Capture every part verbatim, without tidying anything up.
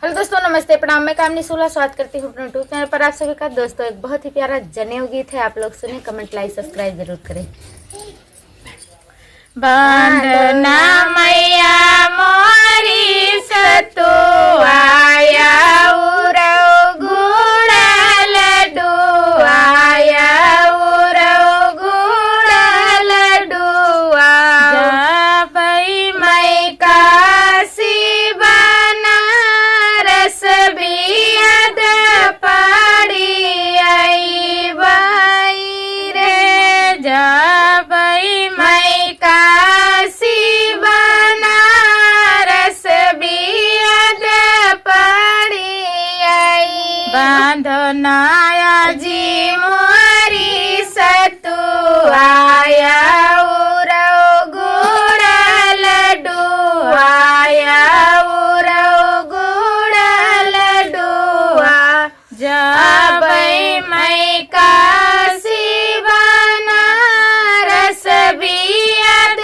हेलो दोस्तों, नमस्ते, प्रणाम। मैं कामिनी शुक्ला स्वागत करती हूँ अपने YouTube चैनल पर आप सभी का। दोस्तों, एक बहुत ही प्यारा जनेऊ गीत है, आप लोग सुने, कमेंट, लाइक, सब्सक्राइब जरूर करें। बंधना मैया मोरी सतुआया, उरौ गुड़ा लडुआया, उरौ गुड़ा लडुआ। जाबै मैं काशी बनारस बियाद पड़ी अइबै रे, जाबै मैं काशी बनारस बियाद पड़ी अइबै। बंधना आजी मोरी सतुआया, उरौ गुड़ा लडुआया, उरौ गुड़ा लडुआ। जाबै मैं काशी बनारस बियाद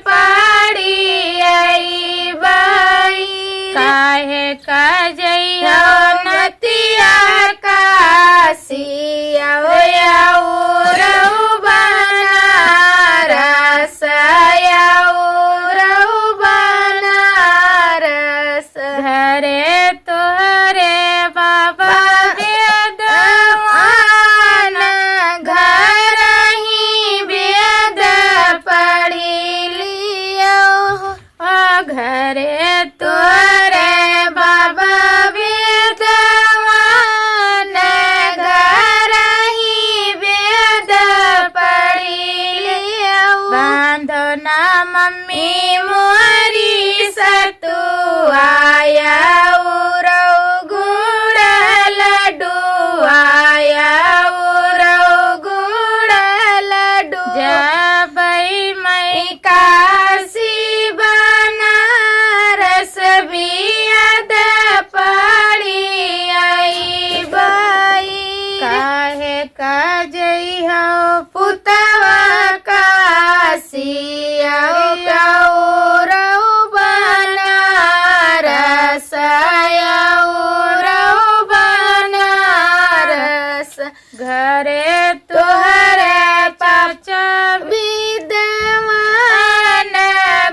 पड़ी अइबै। काहे का जइहो नतिया काशी, अउरौ बनारस, अउरौ बनारस। घरे तोहरे बाबा बेदवान, घर ही बेद पढ़ी लियो। ओ घरे तोहरे बाबा बेदवान, घर ही बेद पढ़ी लियो। बंधना मम्मी मोरी सतुआया, उरौ गुड़ा लडुआया, उरौ गुड़ा लडुआ। जाबै मैं काशी बनारस बियाद पड़ी अइबै। काहे का जइहो पुतवा काशी, अउरौ बनारस, अउरौ बनारस। घरे तोहरे चाचा बिदवान,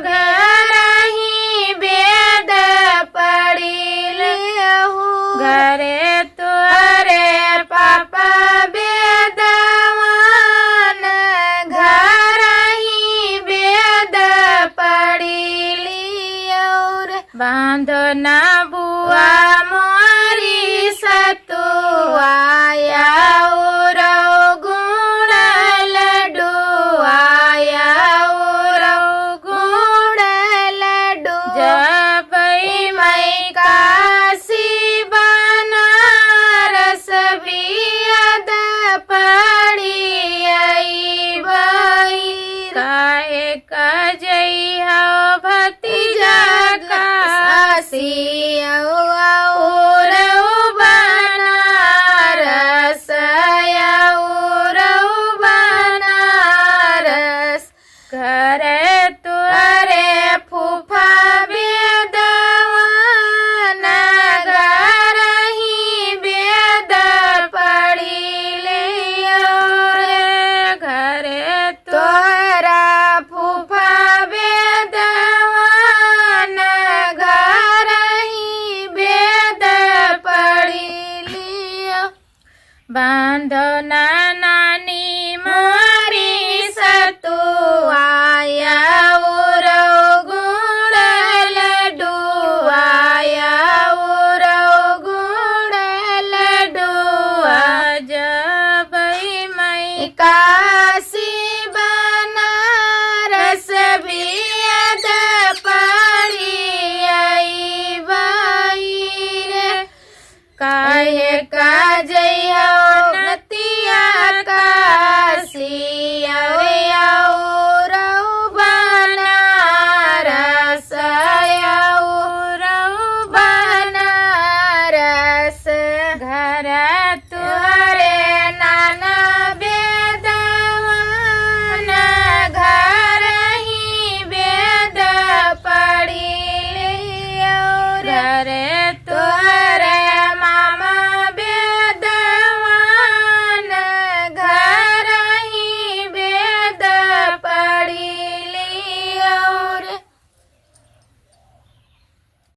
घर ही बेद पढ़ी लियो। घरे तोहरे पापा बेदवान, घर ही बेद पढ़ी लियो रे। बंधना बुआ मोरी सतुआ,